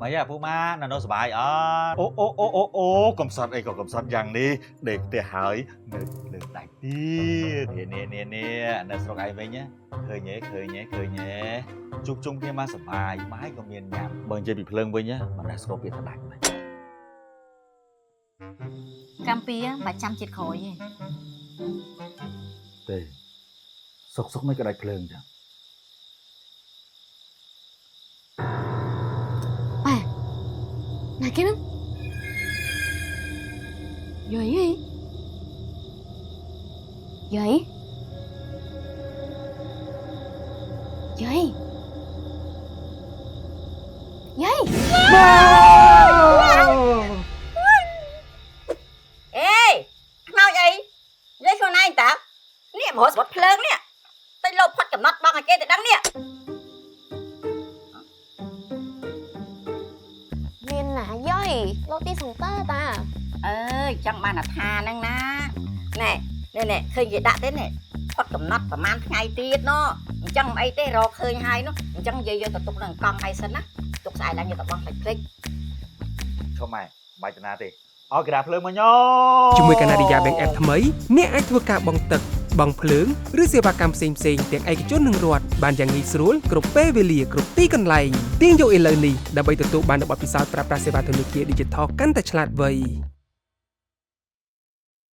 ម៉េចអាពូម៉ានៅនៅសប្បាយអត់អូអូអូអូអូកំសត់អីក៏កំសត់យ៉ាងនេះដេកផ្ទះហើយនៅលើដៃទៀតនេះនេះនេះនេះនៅស្រុកឯងវិញណាឃើញទេឃើញទេឃើញទេជួបជុំគ្នាមកសប្បាយបាយក៏មានញ៉ាំបើនិយាយពីភ្លើងវិញណាមិនដែលស្គាល់ពាក្យថាដាច់ណា កម្មពីបាច់ចាំជាតិក្រោយទេ ទេសុកសុកមិនក៏ដាច់ភ្លើងចឹង ប៉ែណាគេនឹងយាយអីយាយយាយយាយ អេខ្មោចអីនិយាយខ្លួនឯងតើនេះមករកសមុទ្រភ្លើងនេះតែលោផុតកំណត់បងឲ្យគេទៅដឹងនេះ មានណាយាយលោកទីសង្តើតា អើយចង់បានអាថាហ្នឹងណាណែនេះនេះឃើញគេដាក់ទេនេះផុតកំណត់ប្រហែលថ្ងៃទៀតណអញ្ចឹងមិនអីទេរកឃើញហើយនោះអញ្ចឹងនិយាយយកទៅទុកនឹងកង់ហើយសិនណាទុកស្អែកឡើងយកទៅបងផ្លេចផ្លេច ឈប់ម៉ែបាច់តាណាទេអោកដាភ្លើងមកញ៉ ជាមួយកាណាឌីយ៉ា Bank App ថ្មីអ្នកអាចធ្វើការបង់ទឹកបង់ភ្លើងឬសេវាកម្មផ្សេងៗទាំងឯកជននិងរដ្ឋបានយ៉ាងងាយស្រួលគ្រប់ពេលវេលាគ្រប់ទីកន្លែងទាញយកឥឡូវនេះដើម្បីទទួលបាននូវបទពិសោធន៍ប្រើប្រាស់សេវាធនាគារឌីជីថលកាន់តែឆ្លាតវៃ។